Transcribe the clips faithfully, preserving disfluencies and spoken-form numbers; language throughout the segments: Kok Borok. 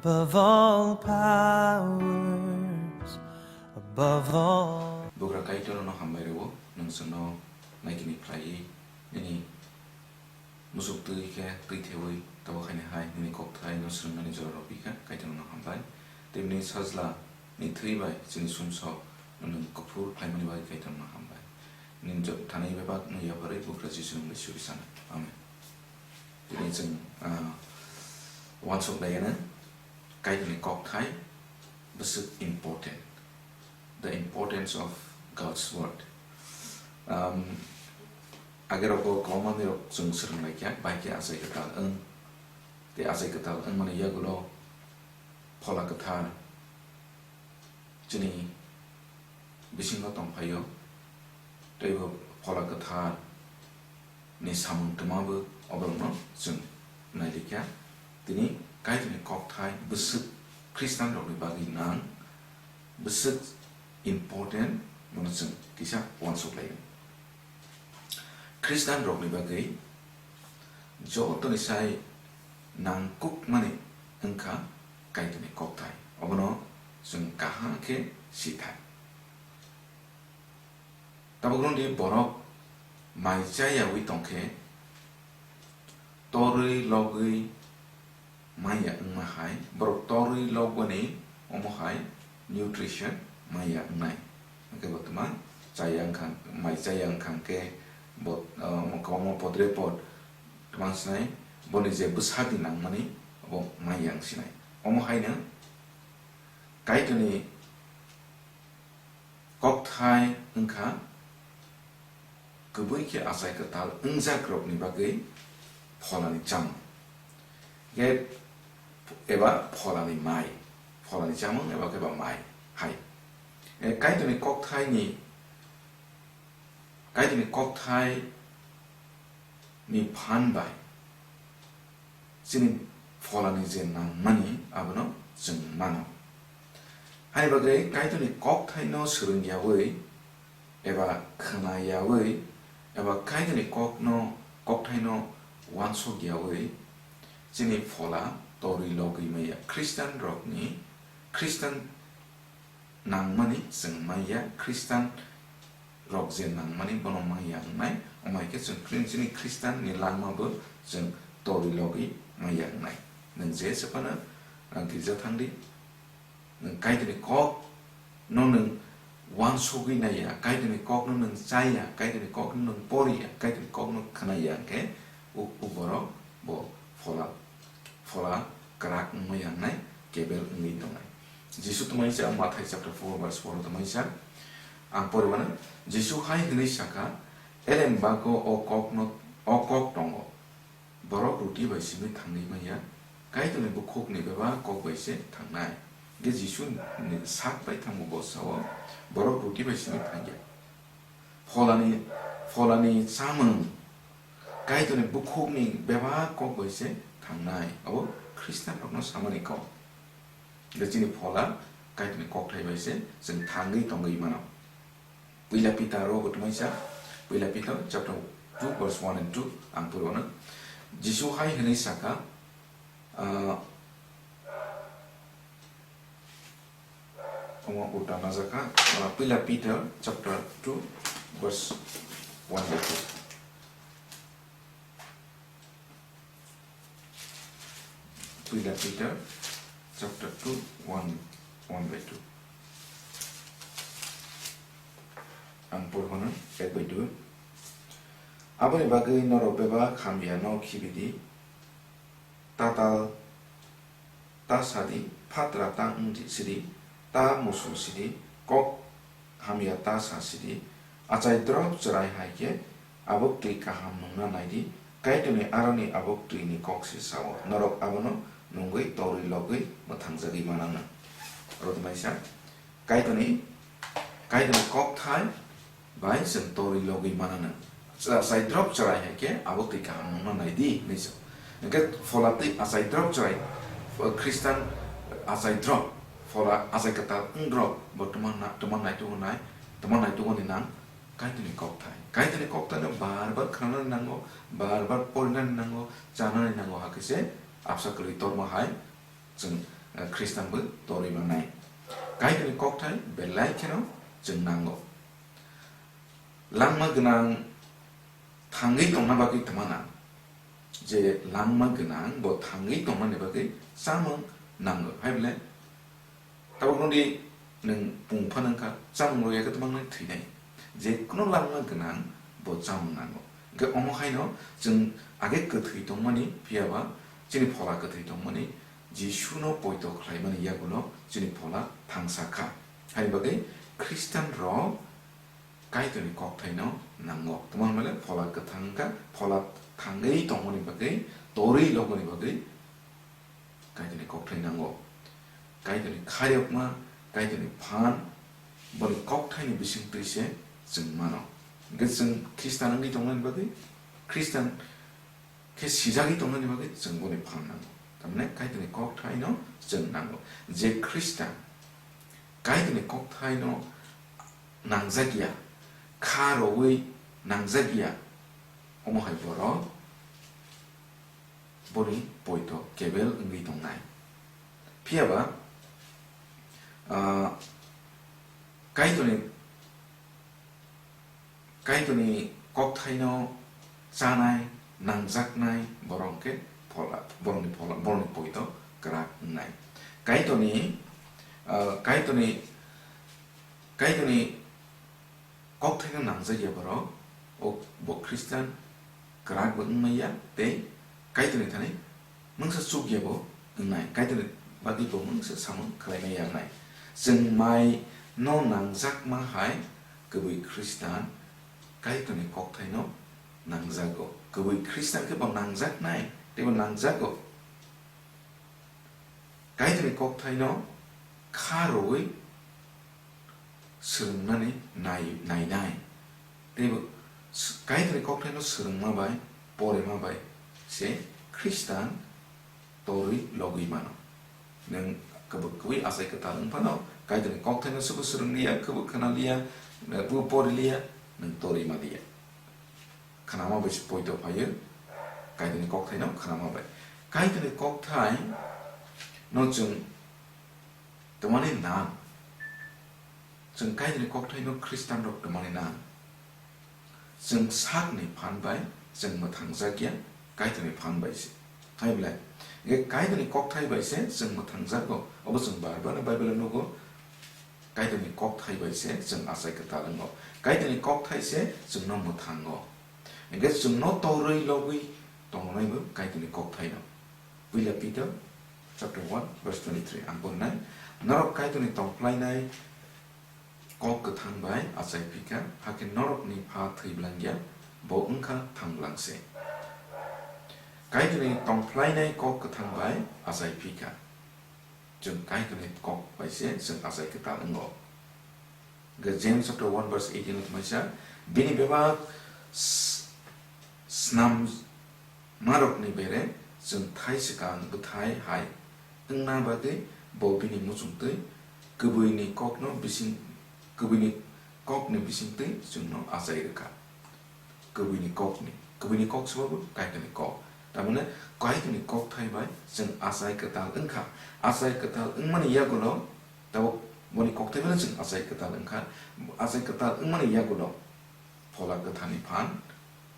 Above all powers, above all. Bugra Kaitorno hambai rwo, nwng chwngno naikini khlaiwi nini musuk twi khe twi thewi tabuk haini hai nini kokthai no swrwngmani jora rw phi kha, Kaitorno hambai. Tei nini sajla ni thwi bai chini sumsok no nwng kuphur khlaimani bagwi Kaitorno hambai. Nini jot thani bebak no yapharwi Bugra Jisu nwng bai suri sana. Amen. Tini chwng, ah, uansuk laiyano Kaitorni kokthai bwswk important, the importance of God's word. Um, age rogo kwbangma mirok chwng swrwng laikha, bai khe achai kwtal wng, tei achai kwtal wngmani yagulo Phola Kwthar chini bisingo tongphaio, tei bo Phola Kwthar ni samung twma bo oborokno chwng nailikha. Tini Kaitorni kokthai bwswk Khristian rokni bagwi nang, bwswk important, bono chwng kisa uansuk laio. Khristian rokni bagwi jotoni sai nangkukmani wngkha Kaitorni kokthai. Obono chwng kaham khe sithai. Tabuk rwngdi borok mai chayawi tongkhe torwi logwi manya wngma hai, borok torwi logmani omo hai nutrition manya wngnai. Hwnkhe bo twma chaya wngkha, mai chaya wngkha hwnkhe bo, ah, omo kwbangma podre pod twma swnai, boni je bwsadi nangmani abo manya wngsinai. Omo haino Kaitorni kokthai wngkha kwbwi khe achai kwtal wngjakrokni bagwi pholani chamung, khe eba pholani mai, pholani chamung eba khe ba mai hai. E, Kaitorni kokthaini, Kaitorni kokthai ni phan bai chini pholani je nangmani abono chwng mano. Hai bagwi Kaitorni kokthaino swrwng yaui eba khwna yaui eba Kaitorni kokno, kokthaino uansuk yaui chini phola torwi logwi maya. Khristian rokni, Khristian nangmani chwng manya, Khristian rok je nangmani bono manya wngnai, omo hai khe chwng Khri-, chini Khristian ni langma bo chwng torwi logwi manya wngnai. Nwng je se phano, ah, girja thang di, nwng Kaitorni kok no nwng uansugwi naiya, Kaitorni kok no nwng chaya, Kaitorni kok no nwng poriya, Kaitorni kok no khwnaya hwnkhe u-, u borok bo phola phola kwrak wngmaya wngnai, kebel wngwi tongnai. Jisu twmai sa Mathai chapter four verse four twmai sa. Ang pori mano, Jisu hai hwnwi sakha, "Elem bago o kokno, o kok tongo. Borok ruti bai simi thangwi manya, Kaitorni bukhukni bebak kok bai se thangnai." Hwnkhe Jisu ni sak bai thango bo sao, "Borok ruti bai simi thangya." Pholani, pholani chamung Kaitorni bukhukni bebak kok bai se thangnai. Abo Khristian rokno samani kok. Hwnkhe chini phola Kaitorni kokthai bai se chwng thangwi tongwi mano. Puila Peter o bo twmai sa, Puila Peter chapter two verse one and two ang puri mano. Jisu hai hwnwi sakha, ah, Omo uta najak kha, ah, Puila Peter chapter two verse one by two. Puila Peter chapter two, one, one by two. Ang porhono ek by two. Aboni bagwi norok bebak hamya no khibi di, tatal ta sadi, phatra ta wng sidi, ta musu sidi, kok hamya ta sa sidi, achai drop chwrai hai khe abuk twi kaham nungna nai di, Kaitorni aroni abuk twi ni kok se sao, norok abono nungwi torwi logwi mwthangjagwi mananw. Oro tongmai sa. Kaitorni, Kaitorni kokthai bai chwng torwi logwi mananw. Cha-, chai drop chwrai hai khe abo twi kaham wngna nai di hinwi sa. Hwnkhe phola twi achai drop chwrai, ph-, Khristan achai drop, phola achai kwtal wng drop, bo twma na-, twma naitugo nai, twma naitugo ni nang Kaitorni kokthai. Kaitorni kokthaino bar bar khnanani nango, bar bar porinani nango, chanani nango, hakhe se absa kwrwi torma hai chwng eh, Khristanbo torwi manai. Kaitorni kokthai belai kheno chwng nango. Langma gwnang thangwi tongna bagwi twmana. Je langma gwnang bo thangwi tongnani bagwi chamung nango. Hai bole tabuk nodi nwng pung phano wngkha, chamung rw ya khe twmang nai thwinai. Je kuno langma gwnang bo chamung nango. Hwnkhe omo haino chwng age kwthwi tongmani, phiya ba chini phola kwthwi tongmani Jisuno poito khlaimani yagulo chini phola thangsa kha. Hai bagwi Khristian rok Kaitorni kokthaino nango. Tamo hwnmale phola kwthang wngkha, phola thangwi tongmani bagwi, torwi logoni bagwi Kaitorni kokthai nango. Kaitorni khairokma, Kaitorni phan, boni kokthaini bisingtwi se chwng mano. Hwnkhe chwng Khristan wngwi tongmani bagwi, Khristan khe sijagwi tongnani bagwi chwng boni phan nango. Tamni Kaitorni kokthaino chwng nango. Je Khristan Kaitorni kokthaino nangjak ya, kha rwui nangjak ya, omo hai borok boni poito kebel wngwi tongnai. Phiya ba, ah, Kaitorni Kaitorni kokthaino chanai, nangjaknai borok khe phola, borokni phola, borokni poito kwrak wngnai. Kaitorni, ah, Kaitorni, Kaitorni kokthaino nangjakya borok, o bo Khristan kwrak bo wngmaya tei Kaitorni thani mungsa chukya bo wngnai, Kaitorni bagwi bo mungsa samung khlaimaya wngnai. Chwng mai no nangjakma hai kwbwi Khristan Kaitorni kokthaino nangjago. Kwbwi Khristan khe bo nangjaknai tei bo nangjago. Kaitorni kokthaino kha rwui swrwngnani nai-, nainai. Teibo s-, Kaitorni kokthaino swrwngma bai, porima bai se Khristan torwi logwi mano. Nwng kwbwi kwbwi achai kwtal wng phano, Kaitorni kokthaino subo swrwng liya, kwbwi khna liya, bo pori liya, nwng torwi ma liya. Khnama bai se poito phaio, Kaitorni kokthaino khnama bai. Kaitorni kokthai no chwng twmani nang. Chwng Kaitorni kokthaino Khristanrok twmani nang. Chwng sakni phan bai chwng mwthangjakya, Kaitorni phan bai se. Hai belai. Hwnkhe Kaitorni kokthai bai se chwng mwthangjago. Obo chwng bar bar Bible-o nugo. Kaitorni kokthai bai se chwng achai kwtal wngo. Kaitorni kokthai se chwngno mwthango. Hwnkhe chwngno torwi logwi tongnaibo Kaitorni kokthaino. Puila Peter chapter one verse twenty-three ang porinai, "Norok Kaitorni tongphlainai kok kwthang bai achai phikha, hakhe norokni pha thwi blangya, bo wngkha thang blang se." Kaitorni tongphlainai kok kwthang bai achai phikha. Chwng Kaitorni kok bai se chwng achai kwtal wngo. Hwnkhe James chapter one verse eighteen o tongmani sa, "Bini bebak s-, snam marokni bere chwng thai swkang bwthai hai wngna bagwi bo bini muchungtwi kwbwini kokno bising, kwbwini kokni bisingtwi chwngno achai rwkha." Kwbwini kokni, kwbwini kok sabo bo Kaitorni kok. Tamoni Kaitorni kokthai bai chwng achai kwtal wngkha. Achai kwtal wngmani yagulo tabuk boni kokthai bai chwng achai kwtal wngkha. Achai kwtal wngmani yagulo Phola Kwtharni phan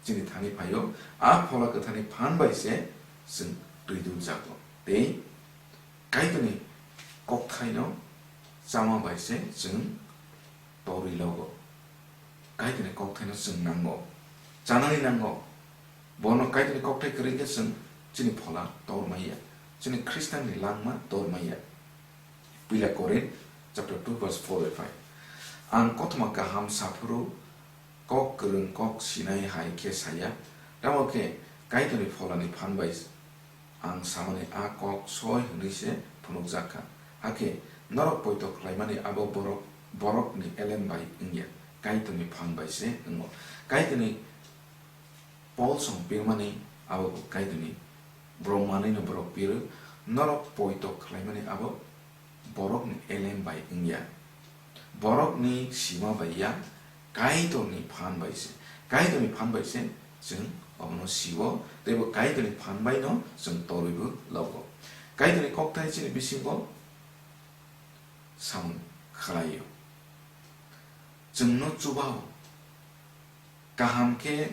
chini thani phaio. A Phola Kwtharni phan bai se chwng twi dul jago. Tei Kaitorni kokthaino chama bai se chwng torwi logo. Kaitorni kokthaino chwng nango, chanani nango. Bono Kaitorni kokthai kwrwi khe chwng chini phola tor maya, chini Khristanni langma tor maya. Puila Korinth chapter two verse four bai five. Ang kothoma kaham saphuru kok kwrwng kok sinai hai khe saya, tamo khe Kaitorni pholani phan bai ang samani a kok soi hwnwi se phunukjak kha. Hakhe norok poito khlaimani abo borok, borokni elem bai wngya, Kaitorni phan bai se wngo. Kaitorni Paul song pirmani abo bo Kaitorni, borok manwino borok piro, norok poito khlaimani abo borokni elem bai wngya, borokni sima bai ya, Kaitorni phan bai se. Kaitorni phan bai se chwng obono sio, tei bo Kaitorni phan baino chwng torwibo logo. Kaitorni kokthai chini bisingo samung khlaio. Chwngno chubao, kaham khe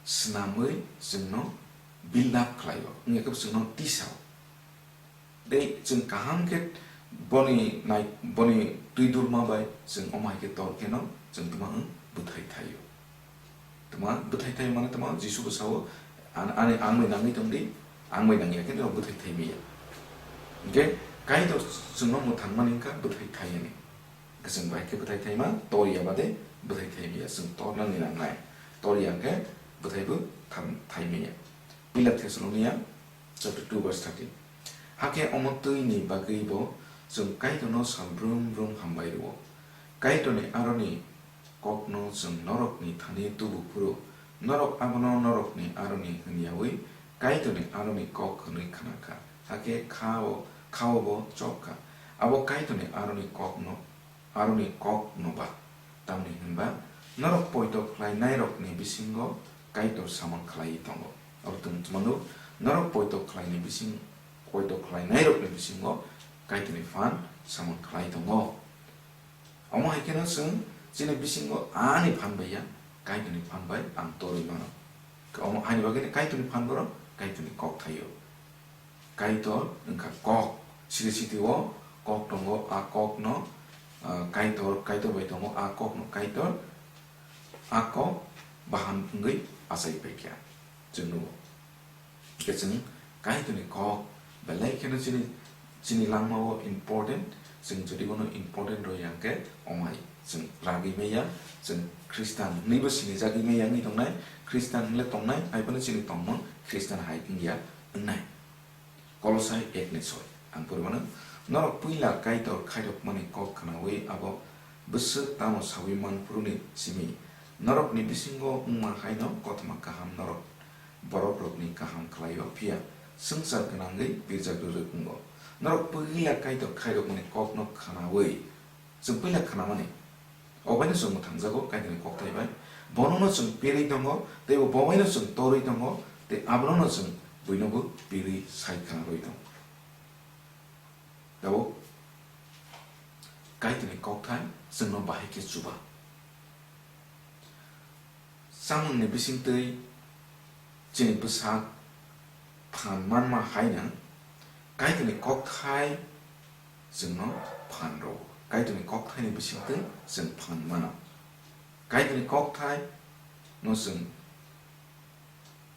snamwi chwngno build up khlaio, wngya khe chwngno tisao. Tei chwng kaham khe boni nai-, boni twi durma bai chwng omo hai khe tor kheno chwng tma wng bwthai thaio. Tma bwthai thai mane tma Jisu bo sao, "An-, ani ang bai nangwi tong di, ang bai nangya khe norok bwthai thai manya." Hwnkhe Kaitor chwngno mwthang mani wngkha bwthai thai hwnwi. Hwnkhe chwng bai khe bwthai thai ma, tor ya bade bwthai thai manya, chwng tor nangni nangnai. Tor ya hwnkhe bwthai bo tham-, thai manya. Pila Thessalonia chapter two verse thirteen. Hakhe omo twi ni bagwi bo chwng Kaitorno sal brum brum hambai rwo. Kaitorni aroni kokno chwng norokni thani tubu phuru, norok abono norokni aroni hwnyawi Kaitorni aroni kok hwnwi khna kha, hakhe kha-o, kha-o bo chop kha. Abo Kaitorni aroni kokno, aroni kokno ba, tamni hwnba norok poito khlainairokni bisingo Kaitor samung khlaiwi tongo. Abo tong chwmano norok poito khlaini bising, poito khlainairokni bisingo Kaitorni phan samung khlai tongo. Omo hai kheno chwng chini bisingo ani phan bai ya, Kaitorni phan bai ang torwi mano. Omo haini bagwi Kaitorni phan borok Kaitorni kok thaio. Kaitor wngkha kok, siri sitio kok tongo, a kokno, ah, Kaitor, Kaitor bai tongo, a kokno Kaitor, a kok bahan wngwi achai paikha. Chwng nugo. Hwnkhe chwng Kaitorni kok belai kheno chini, chini langmao important, chwng jodi bono important rwya hwnkhe omai chwng ragwi maya, chwng Khristan hwnwibo sinijagwi maya wngwi tongnai, Khristan hwnle tongnai, haiphano chini tongmung Khristan hai wngya wngnai. Kolosai ek ni soi, ang pori mano, norok puila Kaitor khairokmani kok khnaui abo bwswk tamo saui man phuruni simi, norokni bisingo wngma haino kothoma kaham norok borokrokni kaham khlaio, phiya swngchar gwnangwi birjak rwrwk wngo. Norok puila Kaitor khairokmani kokno khnaui, chwng puila khnamani, obaino chwng mwthangjago Kaitorni kokthai bai. Bonono chwng pirwi tongo, tei bo bobaino chwng torwi tongo, tei abonono chwng buinobo pirwi sai khnarwi tongo. Tabuk Kaitorni kokthai chwngno bahai khe chuba. Chamungni bisingtwi chini bwsak phan manma haino Kaitorni kokthai chwngno phan rwo. Kaitorni kokthaini bisingtwi chwng phan mano. Kaitorni kokthaino chwng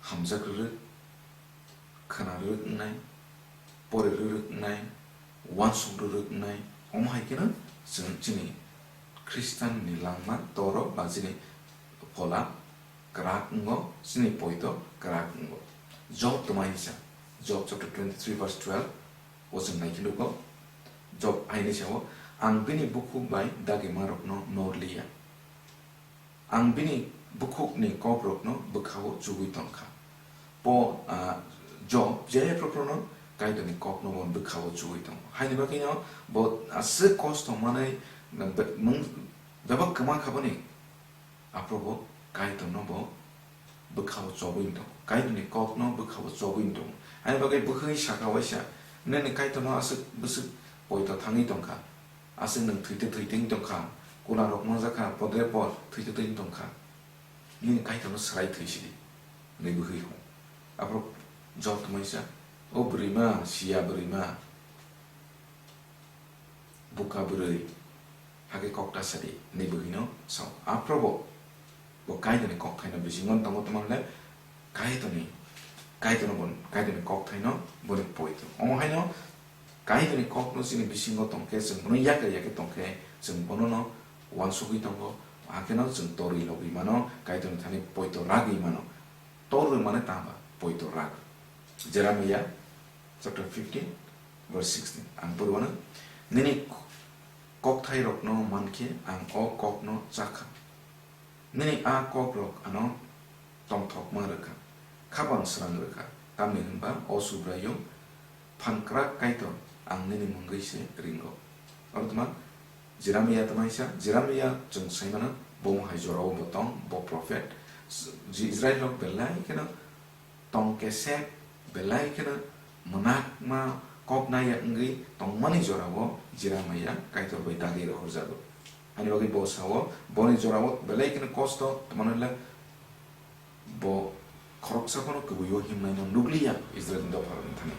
hamjak rwrwk, khna rwrwk wngnai, pori rwrwk wngnai, uansuk rwrwk wngnai, omo hai kheno chwng chini Khristanni langma toro ba chini phola kwrak wngo, chini poito kwrak wngo. Job twmai sa, Job chapter twenty-three verse twelve, o chwng nai khe nugo. Job haini sao, "Ang bini bukhuk bai dagimarokno nor liya." Ang bini bukhukni kokrokno bwkhao chugui tongkha. Po, ah, Job je phruphruno Kaitorni kokno bo bwkhao chugui tongo. Haini bagwino bo aswk kosto manwi be-, mung-, bebak kwma kha boni, aphuru bo Kaitorno bo bwkhao chobwi tongo. Kaitorni kokno bwkhao chobwi tongo. Haini bagwi bwkhwi sakha waisa, "Nini Kaitorno aswk bwswk poito thangwi tongkha." Aswk nwng thwite thwite wng tongkha, kula rok manjakha, podre pod thwite thwite wng tongkha. Nini Kaitorno swrai thwi sidi, hwnwi bwkhwi hwn. Aphuru Job twmaisa, "O bwrwima, siya bwrwima, buka bwrwi, hakhe kok ta sadi," hwnwi bwkhwino sao. Aphuru bo Bo Kaitorni kokthaino bisingo tongo, tamo hwnle Kaitorni, Kaitorno bon, Kaitorni kokthaino boni poito. Omo haino Kaitorni kokno chini bisingo tongkhe, chwng bono yakre yakre tongkhe, chwng bonono uansugwi tongo, hakheno chwng torwi logwi mano, Kaitorni thani poito ragwi mano. Torwi mane tangba poito rag. Jeremiah chapter fifteen verse sixteen. Ang pori mano, "Nini kokthairokno mankhe ang o kokno chakha." Nini a kokrok ano tongthokma rwkha, khapang srang rwkha, tamni hwnba o Subraiyung phankrak Kaitor ang nini mungwi se ringo. Oro tma Jeremiah twmaisa, Jeremiah chwng saimano, bo mohai jorao bo tong, bo prophet, Israel rok belai kheno tong kesep, belai kheno mwnakma, kok naiya wngwi tongmani jorao Jeremiah Kaitor bai dagi rohorjago. Ani bagwi bo sao, boni jorao belai kheno kosto, tamni hwnle bo khoroksa phano kwbwi-o himnaino nukliya Israilni dopharokni thani.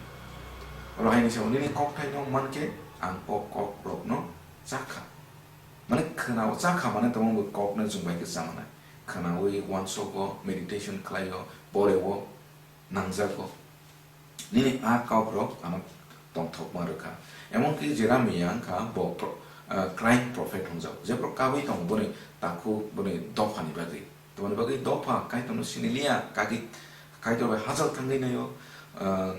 Oro haini sao, "Nini kokthaino mankhe ang o kokrokno chakha." Mane khwnao, chakha mane tamo bo kokno chwng bai khe cha manai. Khwnawi uansogo, meditation khlaio, poreo, nangjago. Nini a kokrok ano tongthokma rwkha. Emonki Jeremiah wngkha bo pro-, ah, crying prophet hwnjago. Jephru kabui tongo boni takhuk, boni dophani bagwi. Tamoni bagwi dopha Kaitorno siniliya, kagwi Kaitor bai hachal thangwi naio, ah,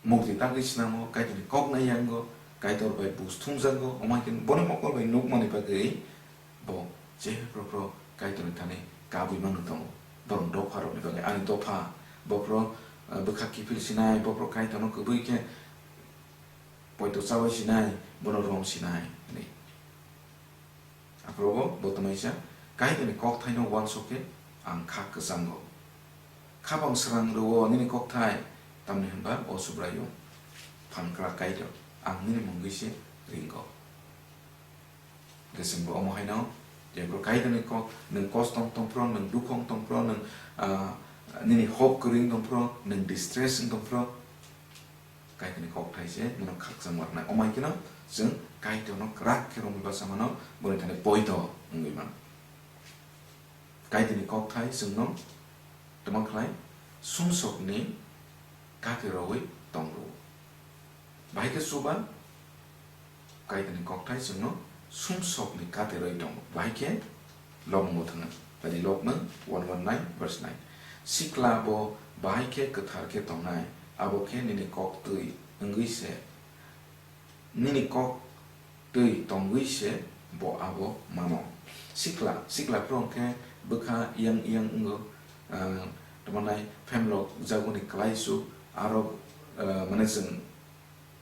mukti tagwi swnamo, Kaitorni kok naiya wngo, Kaitor bai buj thumjago, omo hai khe boni mokol bai nukmani bagwi bo jephru phro Kaitorni thani kabui manwi tongo. Borok dopharokni bagwi, "Ani dopha, bophro, ah, bwkha kiphil sinai, bophro Kaitorno kwbui khe poito chaui sinai, bono rom sinai," hwnwi. Aphuru bo, bo tongnaisa, "Kaitorni kokthaino uansuk khe ang kha kwchango. Khapang srang rwo nini kokthai, tamni hwnba o Subraiyung phankrak Kaitor, ang nini mungwi se ringo." Hwnkhe chwngbo omo haino, jephru Kaitorni kok, nwng kosto wng tongphro, nwng dukho wng tongphro, nwng, ah, nini hok kwrwi wng tongphro, nwng distress wng tongphro, Kaitorni kokthai se nono khakchangma rwnai. Omo hai kheno chwng Kaitorno kwrak khe romwi bachamano, boni thani poito wngwi mano. Kaitorni kokthai chwngno tongma khlai sumsokni kate rogwi tong rwo. Bahai khe chuba Kaitorni kokthai chwngno sumsokni kate rwi tongo. Bahai khe Lobmungo thangna. Tadi Lobmung one one nine verse nine. Sikla bo bahai khe kwthar khe tongnai, abo khe nini kok twi wngwi se, nini kok twi tongwi se bo abo mano. Sikla, sikla phuru hwnkhe bwkha yang yang wngo, ah, tamo nai phemlok jagoni klaisu, aro, ah, mane chwng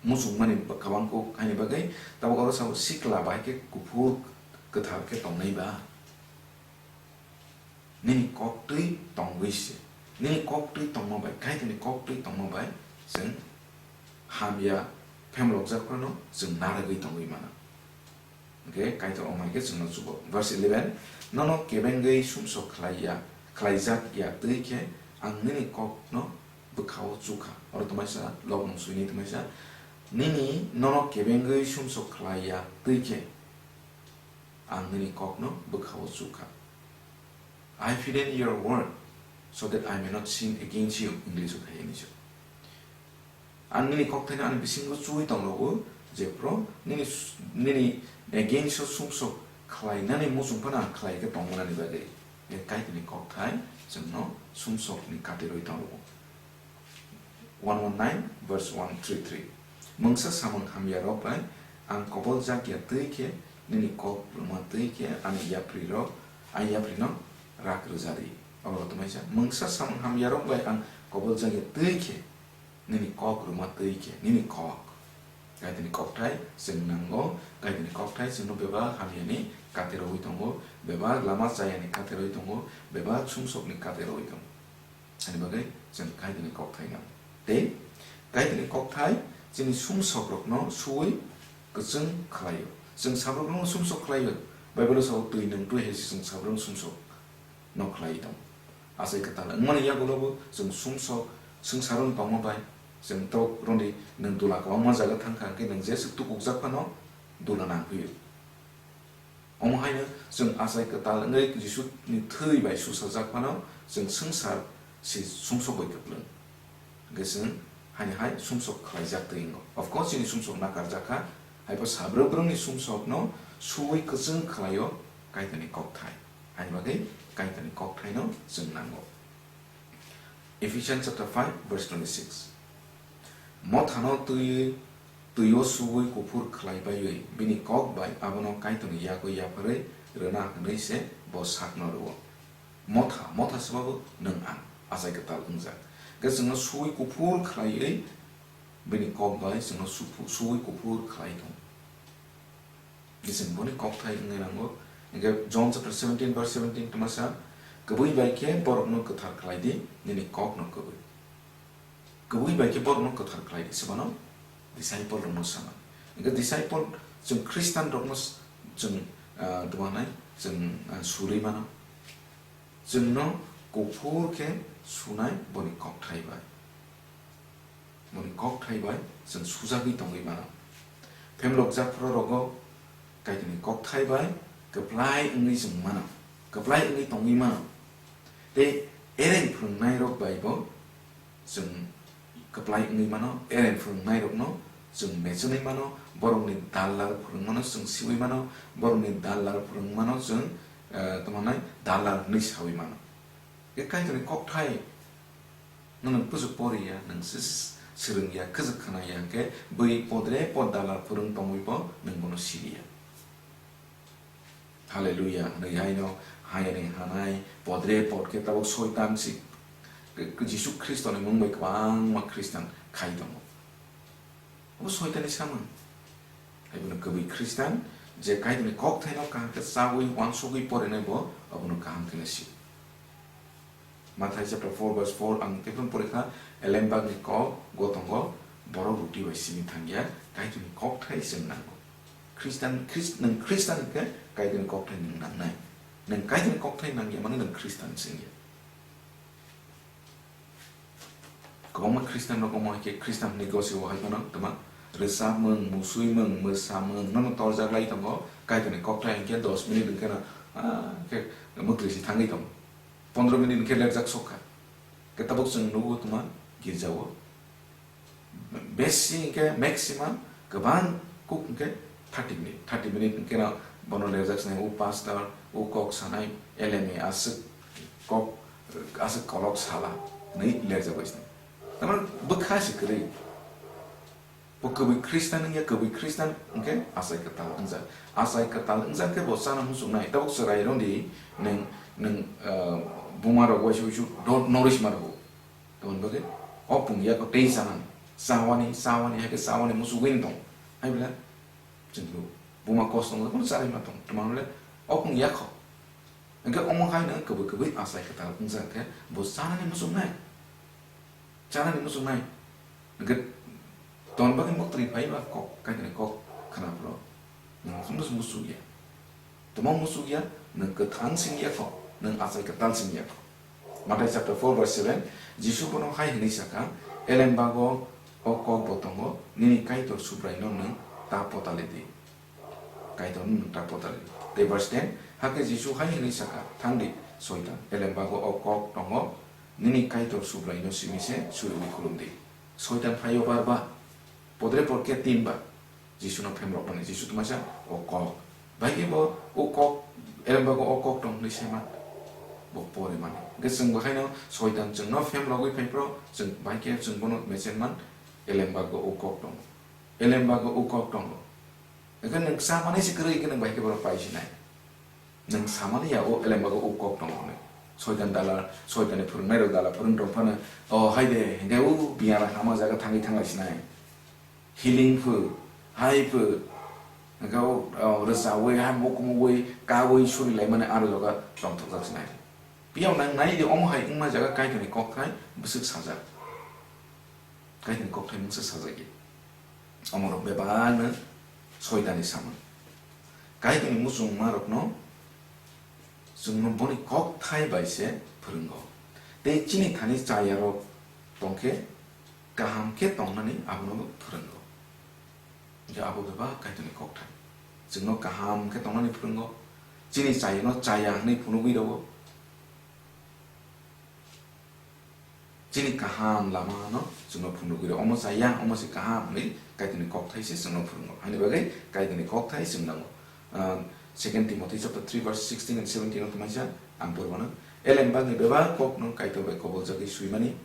muchungmani kwbangkuk haini bagwi, tabuk oro sabo sikla bahai khe kuphur kwthar khe tongnai ba? Nini koktwi tongwi se, nini koktwi tongma bai, Kaitorni koktwi tongma bai chwng hamya phemlokjak phano chwng narwgwi tongwi mano. Hwnkhe Kaitor omo hai khe chwngno chubo. Verse eleven, "Nono kebengwi sumsok khlai ya, khlaijak ya twi khe ang nini kokno bwkhao chukha." Oro tongmaisa, Lobmung suini tongmaisa, "Nini nono kebengwi sumsok khlai ya twi khe ang nini kokno bwkhao chukha. I hidden your word so that I may not sin against you," English o khai ani se. Ang nini kokthaino ani bisingo chuwi tong rwo, jephru nini s-, nini against o sumsok khlainani muchung phano ang khlai khe tongmanani bagwi. E Kaitorni kokthai chwngno sumsokni kate rwi tong rwo. One one nine verse one three three. Mungsa samung hamya rok bai ang koboljak ya twi khe nini kok rwma twi khe ani yapri rok, ani yapri no rak rwja di. Oro tongmaisa, mungsa samung hamya rok bai ang koboljak ya twi khe nini kok rwma twi khe, nini kok. Kaitorni kokthai chwng nango, Kaitorni kokthai chwngno bebak hamyani kate rwi tongo, bebak lama chayani kate rwi tongo, bebak sumsokni kate rwi tongo. Ani bagwi chwng Kaitorni kokthai nango. Tei Kaitorni kokthai chini sumsokrokno suwi kwchwng khlaio. Chwng sabrokno sumsok khlaio. Bible-o sao, "Twi nwng twi hai se chwng sabrokno sumsok no khlai tong." Achai kwtal wngmani yagulobo chwng sumsok swngcharo tongma bai chwng tok rwdi, nwng dula kwbangma jaga thang kha, hwnkhe nwng jeswk tukukjak phano dula nang phio. Omo haino chwng achai kwtal wngwi Jisuni thwi bai suchajak phano chwng swngchar se sumsok bai kwplwng. Hwnkhe chwng haini hai sumsok khlaijak twi wngo. Of course, chini sumsok nakarjak kha, haibo sabrok brumni sumsokno suwi kwchwng khlaio Kaitorni kokthai. Haini bagwi Kaitorni kokthaino chwng nango. Ephesians chapter five verse twenty-six. Mothano twi, twi-o suwi kuphur khlai baiwi bini kok bai abono Kaitorni yago yapharwi rwna hwnwi se bo sakno rwo. Motha, motha swbago nwng ang achai kwtal wngjak. Hwnkhe chwngno suwi kuphur khlaiwi bini kok bai chwngno suphu-, suwi kuphur khlai thung. Bising boni kokthai wngwi nango. Hwnkhe John chapter seventeen verse seventeen tongma sa, "Kwbwi bai khe borokno kwthar khlai di, nini kokno kwbwi." Kwbwi bai khe borokno kwthar khlai di, se phano Disciple rokno sama. Hingke disciple chwng Christian rokno s-, chwng, ah, tongmanai chwng, ah, surwi mano. Chwngno kuphur khe sunai boni kokthai bai. Boni kokthai bai chwng sujagwi tongwi mano. Phemlok japhuru rogo Kaitorni kokthai bai kwplai wngwi chwng mano, kwplai wngwi tongwi mano. Tei ereng phwrwngnairok bai bo chwng kwplai wngwi mano, ereng phwrwngnairokno chwng mechenwi mano, borokni dallar phwrwngmano chwng siui mano, borokni dallar phwrwngmano chwng, eh, tongmanai dallar hwnwi saui mano. Khe Kaitorni kokthai no nwng kuchuk poriya, nwng se-, swrwngya, kwchwk khwnaya, hwnkhe bui podre pod dallar phwrwng tongwibo nwng bono siliya. Hallelujah hwnwi haino hayani hanai podre pod khe tabuk soitan si Jisu Khristoni mung bai kwbangma Khristan khai tongo. Obo soitanni samung. Hai bono kwbwi Khristan je Kaitorni kokthaino kaham khe chaui uansugwi porinai bo abono kaham khe si. Mathai chapter four verse four ang teiphano porikha, elembakni kok gotongo borok ruti bai simi thangya, Kaitorni kokthai chwng nango. Khristan, Khris-, nwng Khristan hwnkhe Kaitorni kokthai nwng nangnai. Nwng Kaitorni kokthai nangya mani nwng Khristan se wngya. Kwbangma Khristan rok omo hai khe Khristan hwnwi gosio hai phano twma rwchapmung, musuimung, mwsamung nono torjak lai tongo. Kaitorni kokthai hwnkhe dos minute hwnkhe no, ah, khe mwtwi se thangwi tongo. Pondro minute hwnkhe lerjak sokha. Khe tabuk chwng nugo twma girjao. Besi hwnkhe maximum kwbang kuk hwnkhe thirty minute. Thirty minute hwnkhe no bono lerjak sinai, o pastor, o kok sanai, L M A aswk kok, aswk kolok sala hwnwi lerjak bai sinai. Tamar bwkha se kwrwi. Bo kwbwi Khristan wngya, kwbwi Khristan hwnkhe achai kwtal wngjak. Achai kwtal wngjak khe bo chana muchungnai. Tabuk chwrai rwdi nwng, nwng, ah, buma rok waisa waisa do-, norwi sima rwo. Tamoni bagwi o pung yakho tei chanani. Chawani, chawani, hai khe chawani muchugwi tong. Hai bwle chwng bo buma kos tongo, bono charwi ma tong. Tamoni bwle o pung yakho. Hwnkhe omo hai no kwbwi kwbwi achai kwtal wngjak khe bo chanani muchungnai. Chanani muchungnai. Hwnkhe ton bagwi muktwi phai ba kok, Kaitorni kok khna phuru nwng chwngno se muchuk ya. Tamo muchuk ya, nwng kwthang sing ya kho, nwng achai kwtal sing ya kho. Mathai chapter four verse seven, Jisu bono hai hwnwi sakha, "Elembago o kok bo tongo, nini Kaitor Subraino nwng ta potali di." Kaitorno nwng ta potali. Tei verse ten, hakhe Jisu hai hwnwi sakha, "Thang di, Soitan, elembago o kok tongo, nini Kaitor Subraino simi se suriui khulum di." Soitan phaio bar bar, podre pod khe tin bar Jisuno phemrokmani. Jisu twmasa o kok. Bai khe bo o kok, elembago o kok tong hwnwi saiman. Bo porimani. Hwnkhe chwng bo haino Soitan chwngno phemrogwi phai phro, chwng bai khe chwng bono mechenman, elembago o kok tongo. Elembago o kok tongo. Hwnkhe nwng ksa manwi se kwrwi khe nwng bai khe borok pai sinai. Nwng samani ya o elembago o kok tongo hwnwi. Soitan dala, Soitanni phwrwngnairok dala phwrwng tong phano, o hai de, hwnkhe o biyara hama jaga thangwi thanglai sinai. Healing pho, hai pho, hwnkhe o, o rwchaui, hai mokumuui, kaui surilaimani aro jaga tongthokjak sinai. Piyok nang nai di omo hai wngma jaga Kaitorni kokthai bwswk sajak. Kaitorni kokthai mungsa sajagya. Omorok bebakno Soitanni samung. Kaitorni muchungmarokno chwngno boni kokthai bai se phwrwngo. Tei chini thani chayarok tongkhe kaham khe tongnani abono phwrwngo. Hwnkhe abo bebak Kaitorni kokthai. Chwngno kaham khe tongnani phwrwngo. Chini chayano chaya hwnwi phunugwi rwo. Chini kaham lama no chwngno phunugwi rwo. Omo chaya, omo se kaham hwnwi Kaitorni kokthai se chwngno phwrwngo. Haini bagwi Kaitorni kokthai chwng nango. Ah, Second Timothy chapter three verse sixteen and seventeen o twmaisa ang pormano. Elembakni bebak kokno Kaitor bai koboljagwi swimani.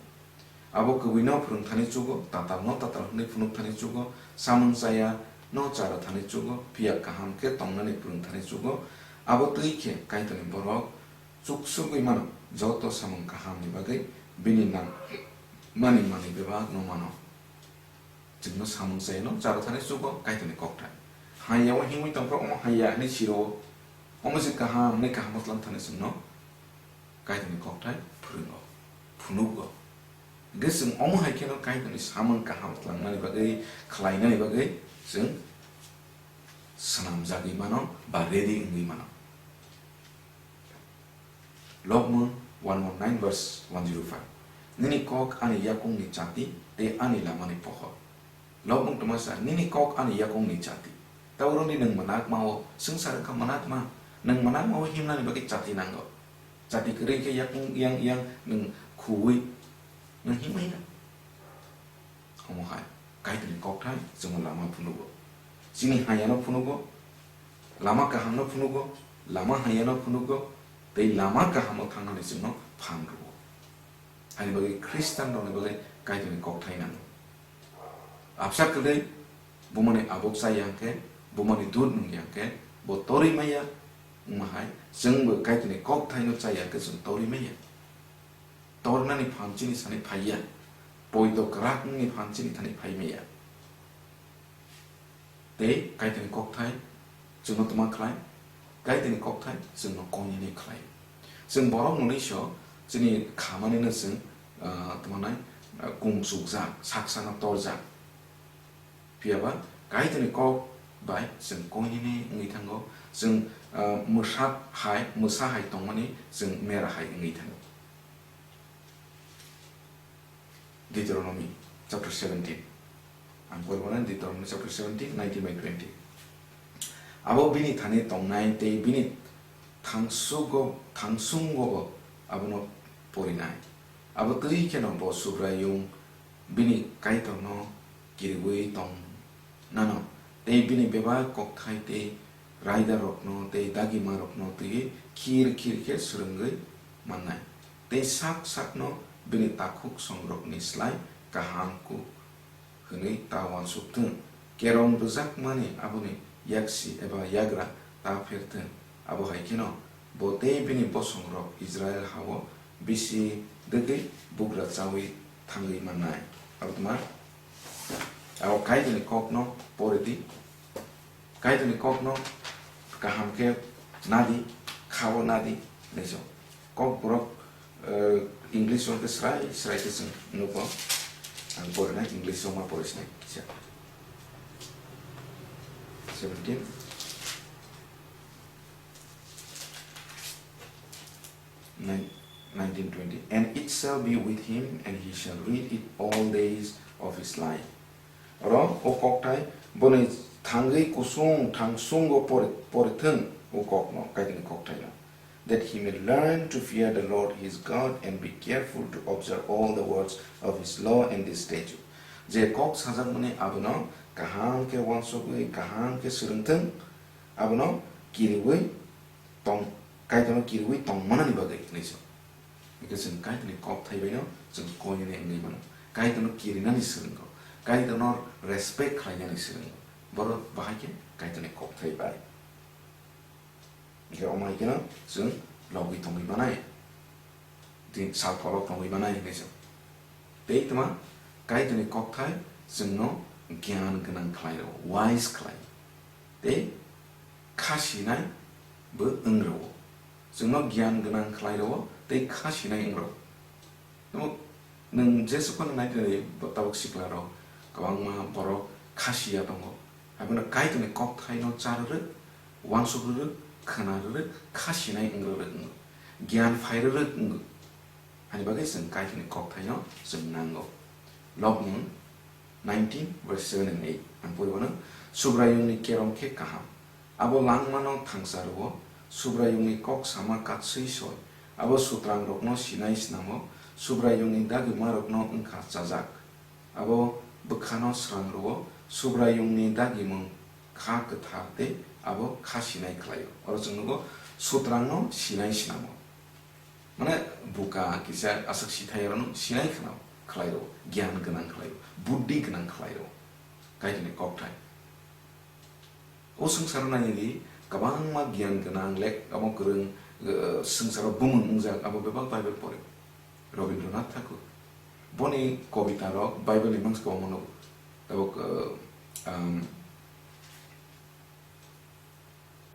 Abo kwbwino phwrwngthani chugo, tatalno tatal hwnwi phunukthani chugo, samung chaya no chara thani chugo, phiya kaham khe tongnani phwrwngthani chugo. Abo twi khe Kaitorni borok chuksugwi mano, joto samung kahamni bagwi bini nang mani manwi bebakno mano. Chwngno samung chayano chara thani chugo Kaitorni kokthai. Haiya o himwi tongphuru omo haiya hwnwi siro. Omo se kaham hwnwi kaham tlang thani chwngno Kaitorni kokthai phwrwngo, phunugo. Hwnkhe chwng omo hai kheno Kaitorni samung kaham tlangnani bagwi, khlainani bagwi chwng swnamjagwi mano ba ready wngwi mano. Lobmung one one nine verse one zero five. Nini kok ani yakungni chati tei ani lamani pohor. Lobmung twmasa, nini kok ani yakungni chati. Tei oro ni nwng mwnakma-o, swngchar wngkha mwnakma, nwng mwnakma-o himnani bagwi chati nango. Chati kwrwi khe yakung yang yang nwng khuwi nwng himwi ya. Omo hai Kaitorni kokthai chwngno lama phunugo. Chini hayano phunugo, lama kahamno phunugo, lama hayano phunugo, tei lama kahamo thangnani chwngno phan rwo. Ani bagwi Khristianrokni bagwi Kaitorni kokthai nango. Absa kwrwi bumani abuk chaya hwnkhe, bumani dud nungya hwnkhe, bo torwi maya wngma hai, chwngbo Kaitorni kokthaino chaya hwnkhe chwng torwi maya. Tornani phan chini thani phaiya, poito kwrak wngni phan chini thani phai maya. Tei Kaitorni kokthai chwngno twma khlai, Kaitorni kokthai chwngno koinene khlai. Chwng borok mwnwiso chini khamanino chwng, ah, tamo nai, ah, kung chukjak, saksano torjak. Phiyaba Kaitorni kok bai chwng koinene wngwi thango, chwng, ah, mwsa hai, mwsa hai tongmani chwng mera hai wngwi thango. Deuteronomy chapter seventeen. Ang poribana Deuteronomy chapter seventeen, nineteen by twenty. Abo bini thani tongnai tei bini thangsugo, thangsungo bo abono porinai. Abo twi kheno bo Subraiyung bini Kaitorno kiriwi tong nano, tei bini bebak kokthai tei raidarokno tei dagimarokno twiwi khir khir khe swrwngwi mannai, tei sak sakno bini takhuk songrokni slai kaham ku hwnwi ta uansuk thung. Kerong rwjakmani aboni yaksi eba yagra ta pher thung. Abo hai kheno bo tei bini bosongrok Israil ha-o bisi dwgwi bugra chaui thangwi mannai. Abo tma Abo Kaitorni kokno pori di. Kaitorni kokno kaham khe nadi, khao nadi, hinwi sw. Kokborok, eh, English o khe srai srai khe chwng nugo. Ang porinai, English o ma porisinai kisa. Seventeen. Nine-, nineteen twenty. And it shall be with him, and he shall read it all days of his life. Oro o kokthai boni thangwi kusung thangsungo pori-, porithwng o kokno, Kaitorni kokthaino. That he may learn to fear the Lord his God and be careful to observe all the words of his law and his statute. Je kok sajakmani abono kaham khe uansugwi, kaham khe swrwngthwng, abono kiriwi tong, Kaitorno kiriwi tongmanani bagwi hinwi sw. Hwnkhe chwng Kaitorni kokthai baino chwng koinene wngwi mano. Kaitorno kirinani swrwngo. Kaitorno respect khlainani swrwngo. Borok bahai khe Kaitorni kokthai bai. Hwnkhe omo hai kheno chwng logwi tongwi manai. Tei sal kolok tongwi manai hinwi chwng. Tei tma Kaitorni kokthai chwngno giyan gwnang khlai rwo, wise khlai. Tei kha sinai bo wng rwo. Chwngno giyan gwnang khlai rwo tei kha sinai wng rwo. Tamo nwng jesukno nai tini bo tabuk sikla rok kwbangma borok kha siya tongo. Abono Kaitorni kokthaino cha rwrwk, uansuk rwrwk, khwna rwrwk, kha sinai wng rwrwk wngo. Giyan phai rwrwk wngo. Ani bagwi chwng Kaitorni kokthaino chwng nango. Lobmung nineteen verse seven and eight. Ang pori mano, Subraiyungni kerong khe kaham. Abo langmano thangsa rwo, Subraiyungni kok sama katswi soi. Abo sutrangrokno sinai snamo, Subraiyungni dagimarokno wngkha chajak. Abo bwkhano srang rwo, Subraiyungni dagimung kha kwthar tei abo kha sinai khlaio. Oro chwng nugo, sutrangno sinai snamo. Mane buka kisa aswk sithai rokno sinai khna khlai rwo, giyan gwnang khlai rwo, buddhi gwnang khlai rwo. Kaitorni kokthai. O swngcharo nainani kwbangma giyan gwnang, lek-, omo kwrwng, eh, swngcharo bumung wngjak, abo bebak Bible pore. Rabindranath Thakur. Boni kobita rok Bible ni mangsa kwbangma nugo. Tabuk, eh, um,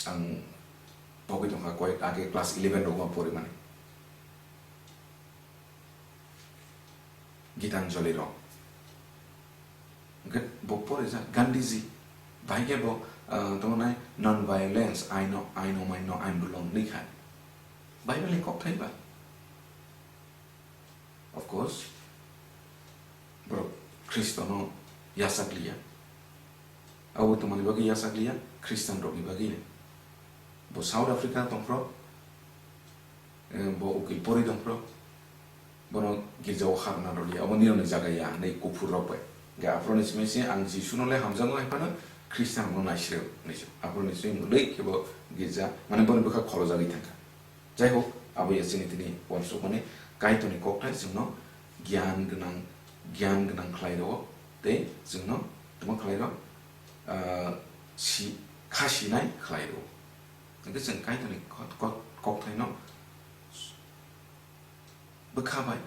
Ang pogwi tongkha koyek age class eleven rogo porimani. Gitanjali rok. Hwnkhe bo porijak Gandhiji. Bahai khe bo, ah, tamo nai non-violence, aino, aino maino, ain bulong nwi kha. Bible ni kokthai ba. Of course, borok Khristono yachak liya. Abo tongmani bagwi yachak liya, Khristian rokni bagwi. Bo South Africa tongphro, eh, bo ukil pori tongphro, bono girjao harna rwliya, abo nirokni jaga ya hinwi kuphur rok bai. Ga aphro ni simi se ang Jisuno le hamjakgo hai phano Khristian rokno naisireo hinwi se. Aphro ni simi mwnwi khe bo girja, mane boni bwkha kholojagwi thangkha. Jai hok, abo ya chini tini uansukmani Kaitorni kokthai chwngno giyan gwnang, giyan gwnang khlai rwo, tei chwngno tamo khlai rwo, ah, si, kha sinai khlai rwo. Hwnkhe chwng Kaitorni kot-, kot-, kokthaino bwkha bai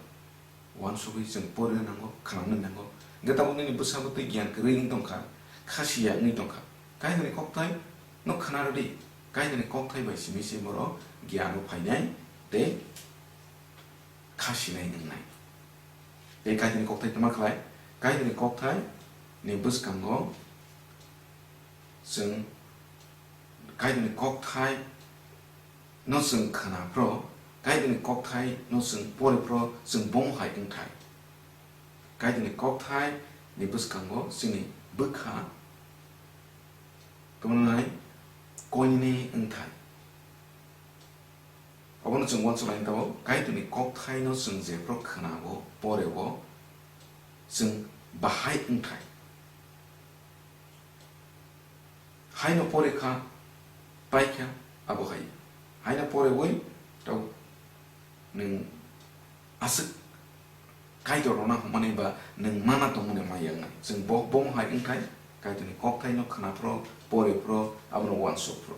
uansugwi chwng porina nango, khnana nango. Hwnkhe tabuk nini bwsabo tei giyan kwrwi wng tongkha, kha siya wngwi tongkha. Kaitorni kokthai no khna rwdi, Kaitorni kokthai bai simi se borok giyan o phainai tei kha sinai wngnai. Tei Kaitorni kokthai tama khlai, Kaitorni kokthai ni bwskango chwng Kaitorni kokthai no chwng khna phro, Kaitorni kokthai no chwng pori phro, chwng bomo hai wngthai. Kaitorni kokthai ni bwskango chini bwkha tongnai koine wngthai. Obono chwng uansuk laina tabuk, Kaitorni kokthai no chwng jephru khna-o, pore-o, chwng bahai wngthai. Haino pore kha, pai kha, abo hai. Haino pore oi, tau nwng aswk Kaitor rwna hwnmani ba nwng mana tongmani maya wngnai. Chwng bo, bomo hai wngthai, Kaitorni kokthaino khna phro, pore phro, abono uansuk phro.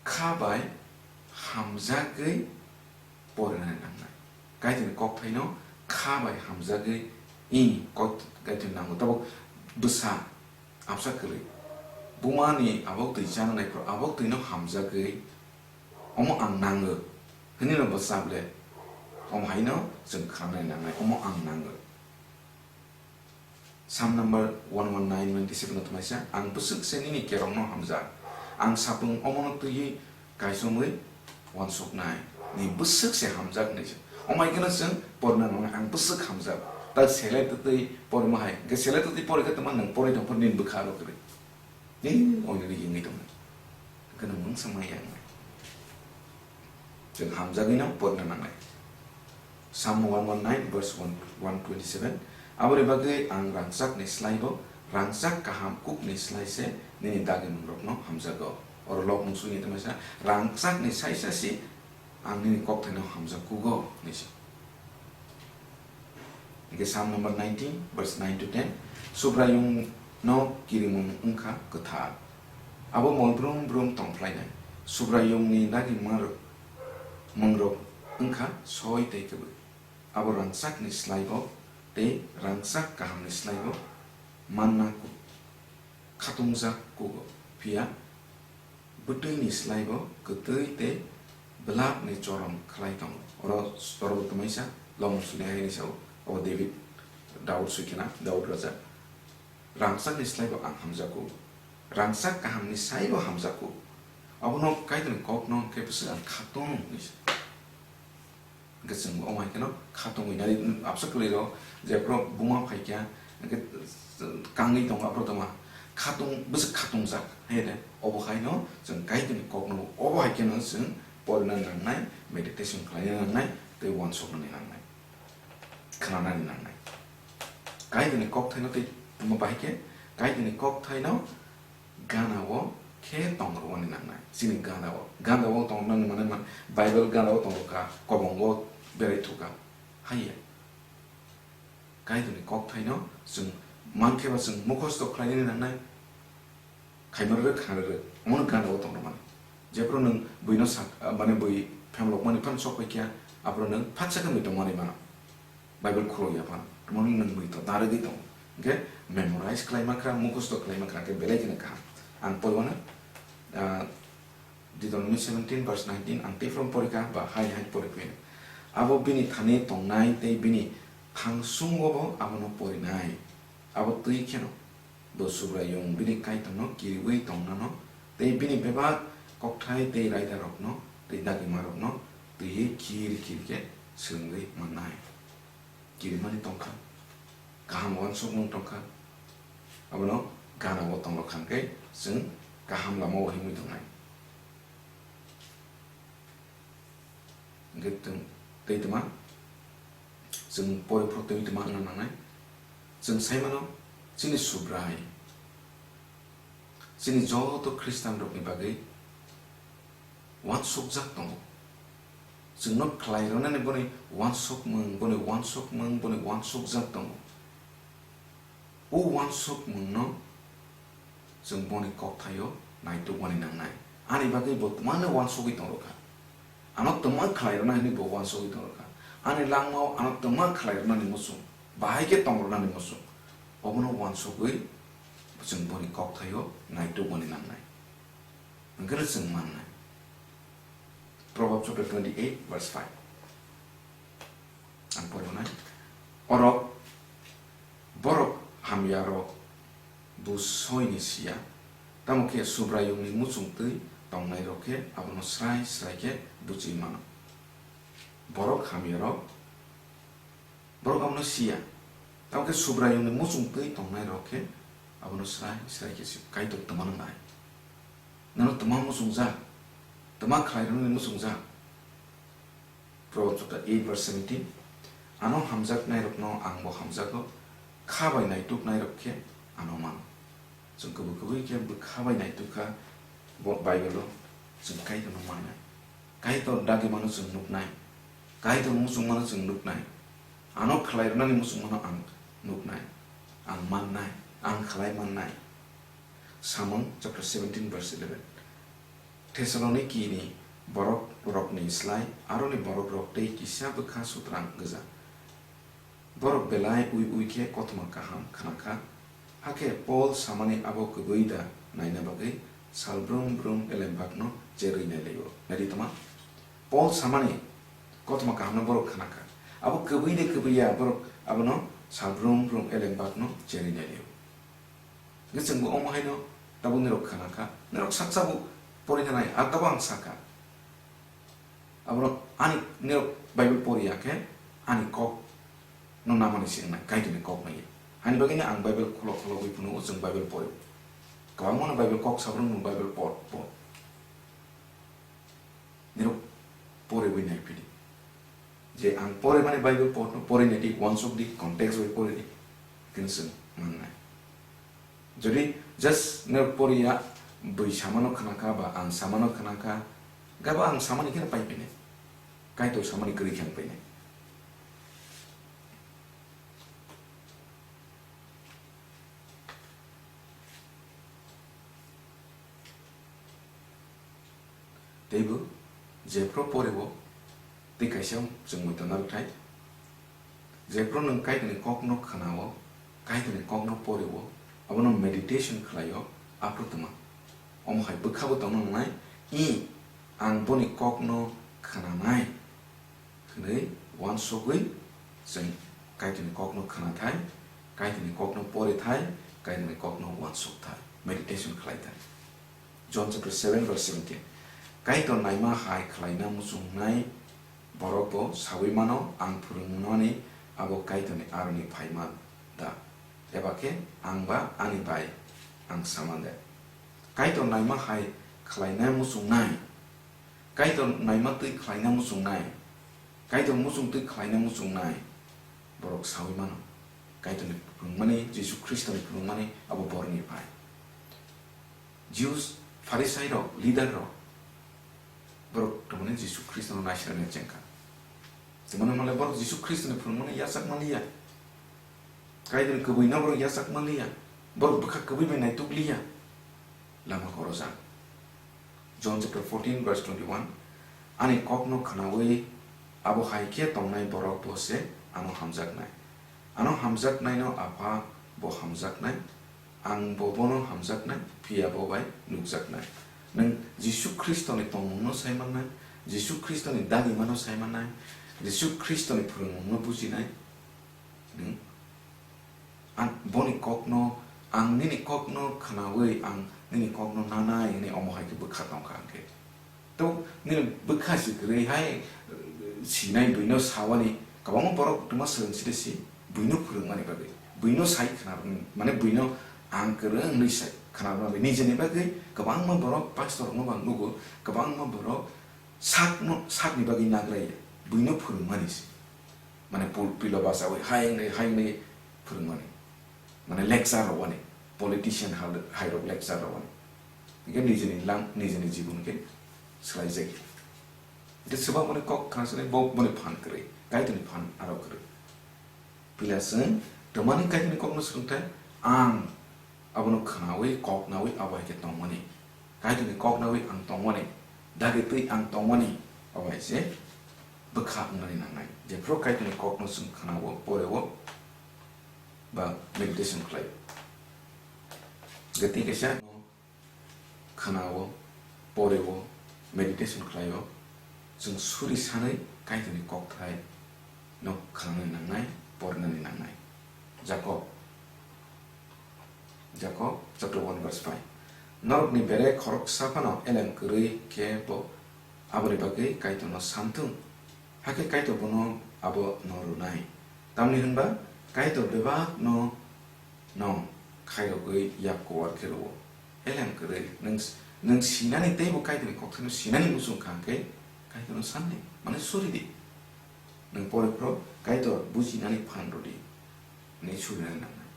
Kha bai hamjagwi porinani nangnai. Kaitorni kokthaino kha bai hamjagwi i kok-, Kaitorni nango. Tabuk bwsa absa kwrwi. Bumani abok twi chana naiphuru abok twino hamjagwi omo ang nango hwnwi no bwsa ble. Omo haino chwng khanani nangnai, omo ang nango. Psalm number one one nine, twenty-seven no tongnaisa, "Ang bwswk se nini kerongno hamjak. Ang sapung omono twiwi kaisomwi uansuknai. Ni bwswk se hamjak," hinwi se. Omo hai kheno chwng porna nangnai, "Ang bwswk hamjak." Ta sele twtwi porma hai. Hwnkhe sele twtwi pori khe tongma nwng porwi tong phor nini bwkha aro kwrwi. Ni oinani yengwi tongmani. Hwnkhe nwng mungsa maya wngnai. Chwng hamjagwino porna nangnai. Psalm one one nine verse one, one twenty-seven, "Aboni bagwi ang rangchakni slaibo rangchak kaham kukni slai se nini dagimungrokno hamjago." Oro lok mungsuni tongmasa, "Rangchakni saisa si ang nini kokthaino hamjak kugo," hinwi se. Hingke Psalm number nineteen, verse nine to ten, Subraiyungno kirimung wngkha kwthar. Abo mol brum brum tongphlainai. Subraiyungni dagimung rok, mung rok wngkha soi tei kwbwi. Abo rangchakni slaibo tei rangchak kahamni slaibo manna ku-, khatungjak kugo. Phiya bwtwini slaibo kwtwi tei bwlapni chorom khlai tongo. Oro, oro bo tongmani sa, lomon suni hai hwnwi sao, obo David, Daud sui khena, Daud raja. Rangchakni slaibo ang hamjago, rangchak kahamni saibo hamjago. Abono Kaitorni kokno hwnkhe bwswk ang khatung hwnwi sa. Hwnkhe chwng bo omo hai kheno khatungwi nai, absa kwlwi rok jephru buma phaikha, hwnkhe kangwi tongo, aphuru tongma khatung, bwswk khatungjak, hai de, obo haino chwng Kaitorni kokno obo hai kheno chwng porina nangnai, meditation khlaina nangnai, tei uansuknani nangnai, khnanani nangnai. Kaitorni kokthaino tei tongma bahai khe, Kaitorni kokthaino gana o khe tong rwani nangnai. Chini gana o, gana o tong nang mane man, Bible gana o tong kha, kobongo berai thukha. Haiya. Kaitorni kokthaino chwng mankhe ba chwng mukhosto khlainani nangnai. Khaima rwrwk, khana rwrwk, omono gana o tong rwmani. Jephru nwng buino sak, mane bui phemlokmani phano sok pai kha, aphuru nwng phatsa khe mui tongmani mano. Bible khulok ya phano, tamo nwng mui to darwgwi tongo. Hwnkhe memorize khlai mankha, mukhosto khlai mankha, hwnkhe belai kheno kaham. Ang poriwano, ah, Deuteronomy seventeen verse nineteen, ang tei from porikha, ba hai hai pori phino. Abo bini thani tongnai tei bini thangsungo bo abono porinai. Abo twi kheno bo Subraiyung bini Kaitorno kiriui tongnano tei bini bebak kokthai tei raidarokno tei dagimarokno twiwi khir khir khe swrwngwi mannai. Kirimani tongkha, kaham uansukmung tongkha, abono gana o tongrok kha hwnkhe chwng kaham lama o himwi tongnai. Hwnkhe tong-, tei tma chwng pore phor twi tma wngna nangnai. Chwng sai mano, chini Subrai, chini joto Khristanrokni bagwi uansukjak tongo. Chwngno khlai rwnani boni uansukmung, boni uansukmung, boni uansukjak tongo. O uansukmungno chwng boni kokthaio naitukmani nangnai. Ani bagwi bo twmano uansugwi tongrokha. Ano twma khlai rwna hwnwi bo uansugwi tongrokha. Ani langmao ano twma khlai rwnani muchung, bahai khe tong rwnani muchung. Obono uansugwi chwng boni kokthaio naitukmani nangnai. Hwnkhe chwng mannai. Proverbs chapter twenty-eight verse five. Ang poribwnai. Orok, borok hamyarok busoini siya, tamo khe Subraiyungni muchungtwi tongnairok khe abono srai srai khe buchwi mano. Borok hamyarok, borok abono siya, tamo khe Subraiyungni muchungtwi tongnairok khe abono srai srai khe si-, Kaitor twmano nai. Nono twma muchungjak, twma khlai rwnani muchungjak. Proverbs chapter eight verse seventeen, "Ano hamjaknairokno angbo hamjago, kha bai naituknairok khe ano mano." Chwng kubui kubui khe bwkha bai naitukha bo Bible-o, chwng Kaitorno mannai. Kaitor dagimano chwng nuknai. Kaitor muchungmano chwng nuknai. Ano khlai rwnani muchungmano ang nuknai. Ang mannai. Ang khlai mannai. Samung chapter seventeen verse eleven. Thessaloniki ni borok rokni slai aroni borok rok tei kisa bwkha sutrang gwja. Borok belai ui ui khe kothoma kaham khnakha, hakhe Pol samani abo kwbui da naina bagwi sal brum brum elembakno cherwi nailaio. Naidi tongma? Pol samani kothoma kahamno borok khnakha. Abo kwbui de kwbui ya, borok abono sal brum brum elembakno cherwi nailaio. Hwnkhe chwngbo omo haino tabuk nirok khnakha, nirok saksa bo pori khanai, ah, tabuk ang sakha. Abono ani nirok Bible poriya khe ani kok no namani se wngnai, Kaitorni kok naiya. Ani bagwino ang Bible khulok khulogwi phunukgo, chwng Bible porio. Kwbangmano Bible kok sabrung no Bible por, por. Nirok poriwi naiphidi. Je ang pore mani Bible porno pori naidi, uansuk di, context bai pori di. Hwnkhe chwng mannai. Jodi just nirok poriya, bui samano khnakha ba ang samano khnakha, gabo ang samani kheno pai phinai. Kaitor samani kwrwi khe ang painai. Teibo jephru porebo tei kaisa chwngmwi tongna rwthai. Jephru nwng Kaitorni kokno khwnao, Kaitorni kokno poreo, abono meditation khlaio, aphru twma. Omo hai bwkhabo tongna nangnai, "I, ang boni kokno khwnanai," hwnwi uansugwi chwng Kaitorni kokno khwnathai, Kaitorni kokno porithai, Kaitorni kokno uansukthai, meditation khlaithai. John chapter seven verse seventeen. Kaitor naima hai khlaina muchungnai borok bo saui mano, ang phwrwngmani abo Kaitorni aroni phaima da, eba khe ang ba ani bai ang sama de. Kaitor naima hai khlaina muchungnai, Kaitor naima twi khlaina muchungnai, Kaitor muchung twi khlaina muchungnai borok saui mano. Kaitorni phwrwngmani, Jisu Khristoni phwrwngmani abo borokni bai. Jews, Pharisai rok, leader rok, borok tamani Jisu Khristono naisrani chengkha. Tamani male borok Jisu Khristoni phwrwngmani yachak manliya. Kaitorni kwbwino borok yachak manliya. Borok bwkha kwbwi bai naituk liya. Lama korojak. John chapter fourteen verse twenty-one. Ani kokno khwnawi abo hai khe tongnai borok bo se ano hamjaknai. Ano hamjaknaino Apha bo hamjaknai. Ang bo bono hamjaknai, phiya bo bai nukjaknai. Nwng Jisu Khristoni tongmungno sai mannai, Jisu Khristoni dagimano sai mannai, Jisu Khristoni phwrwngmungno bujinai, hmm? Ang boni kokno, ang nini kokno khnaui, ang nini kokno nanai hwnwi omo hai khe bwkha tongkha hwnkhe. To nini bwkha si kwrwi hai, eh, sinai buino sawani, kwbangma borok tongma swrwng side si buino phwrwngmani bagwi, buino sai khna, mane buino ang kwrwng hwnwi sai khna bagwi, nijeni bagwi kwbangma borok pastor rokno bang nugo, kwbangma borok sakno, sakni bagwi nagraiya, buino phwrwngmani se. Mane pul-, pilo bachaui hai wngwi, hai wngwi phwrwngmani. Mane lecture rwani, politician hal-, hairok lecture rwani. Hingke nijini lang, nijini jibon khe swlaijak. Hingke swbakmani kok khna swnai bo boni phan kwrwi, Kaitorni phan aro kwrwi. Pila chwng twmani Kaitorni kokno swrwngthai, ang abono khnaui, kok naui abo hai khe tongmani. Kaitorni kok naui ang tongmani, dagi twi ang tongmani, abo hai se bwkha wngnani nangnai. Jephru Kaitorni kokno chwng khnao, poreo, ba meditation khlaio. Gati kaisa khnao, poreo, meditation khlaio, chwng suri sanwi Kaitorni kokthai no khnanani nangnai, porinani nangnai. Jakob, Jakob chapter one verse five. Norokni bere khoroksa phano elem kwrwi khe bo aboni bagwi Kaitorno santhung, hakhe Kaitor bono abo no rwnai. Tamni hwnba Kaitor bebak no no khairogwi yak kuar khe rwo. Elem kwrwi nwng, nwng sinani teibo Kaitorni kokthaino sinani muchung kha hwnkhe Kaitorno sanni, mane suri di. Nwng pore phro Kaitor bujinani phan rwdi hwnwi surinani nangnai.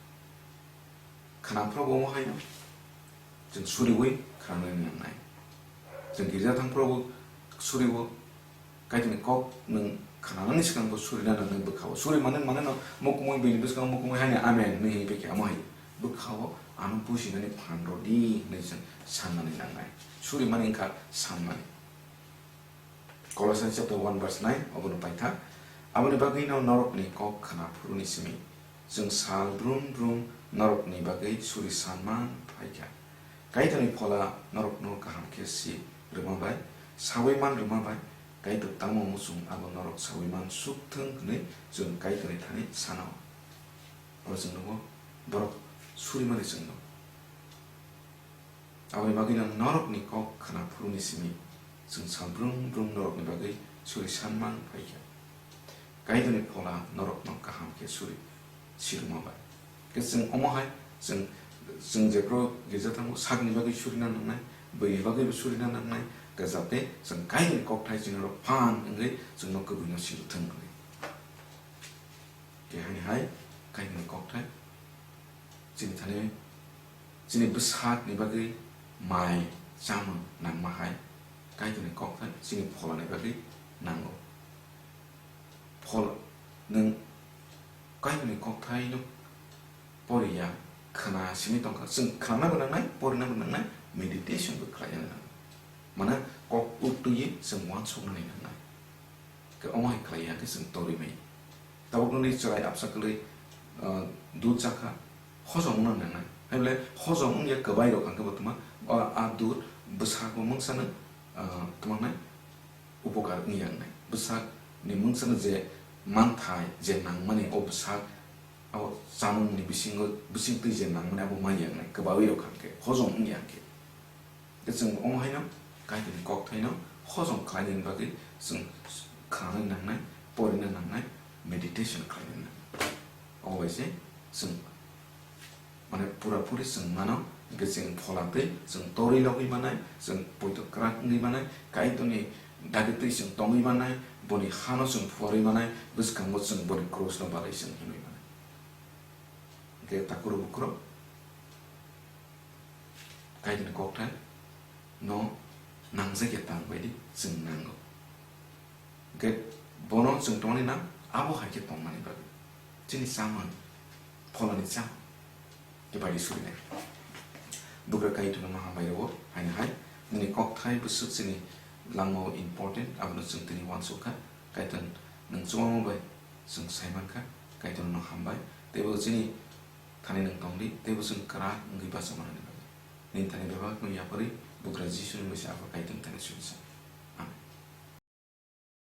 Khna phrobo omo haino chwng suriwi khnanani nangnai. Chwng girja thang phrobo suriwo, Kaitorni kok nwng khnanani swkang bo surina nangnai bwkhao. Suri mane, mane no mukumui bini bwskango mukumui haino amen hwnwi hwnwi pekhe amo hai bwkhao ano bujinani phan rwdi hwnwi chwng sannani nangnai. Suri mani wngkha sanmani. Kolosai chapter one verse nine, obono paitha. Aboni bagwino norokni kok khna phuruni simi chwng sal brum brum norokni bagwi suri sanman phaikha. Kaitorni phola norokno kaham khe si rwma bai, saui man rwma bai, Kaitor tamo muchung abo norok saui man suk thung hwnwi chwng Kaitorni thani sana-o. Oro chwng nugo borok surimani chwngno. Aboni bagwino norokni kok khna phuruni simi chwng sal brum brum norokni bagwi suri sanman phaikha. Kaitorni phola norokno kaham khe suri sirwma bai. Khe chwng omo hai chwng, chwng jephru girja thango sakni bagwi surina nangnai, buini bagwibo surina nangnai, khe jate chwng Kaitorni kokthai chini oro phan wngwi chwngno kwbwino sirwthwng hwnwi. Khe haini hai Kaitorni kokthai chini thani, chini bwsakni bagwi mai chamung nangma hai Kaitorni kokthai chini pholani bagwi nango. Phol-, nwng Kaitorni kokthaino poriya, khna simi tongkha, chwng khnanabo nangnai, porinabo nangnai, meditation bo khlaina nangnai. Mane kok uk twiwi chwng uansuknani nangnai. Khe omo hai khlai ya khe chwng torwi maya. Tabuk nini chwrai absa kwlwi, ah, dud chakha, hojom wngna nangnai. Hai bole hojom wngya kwbai rok hwnkhe bo twma, ah, ah, dud bwsakbo mungsano, ah, twmangnai upokar wngya wngnai. Bwsakni mungsano je manthai, je nangmani o bwsak, abo chamungni bisingo, bisingtwi je nangmani abo manya wngnai, kwbaui rok hwnkhe, hojom wngya hwnkhe. Tei chwng omo haino Kaitorni kokthaino hojom khlainani bagwi chwng khnanani nangnai, porina nangnai, meditation khlainani nangnai. Obo bai se chwng, mane, pura puri chwng mano, hwnkhe chwng phola twi chwng torwi logwi manai, chwng poito kwrak wngwi manai, Kaitorni dagi twi chwng tongwi manai, boni hano chwng phuarwi manai, bwskango chwng boni krusno balwi chwng himwi manai. Hwnkhe takhuro bukhuro Kaitorni kokthai no nangjakya tang baidi chwng nango. Hwnkhe bono chwng tongmani nang abo hai khe tongmani bagwi. Chini chamung, pholani chamung. Khe baidi surinai. Bugra Kaitorno hambai rwo, haino hai. Nini kokthai bwswk chini langmao important, abono chwng tini uansuk kha. Kaitor nwng chubamo bai chwng sai man kha. Kaitorno hambai. Teibo chini thani nwng tong di, teibo chwng kwrak wngwi bacha manani bagwi. Nini thani bebakno yapharwi Bugra Jisuni misa Apha Kaitorni thani suri sa.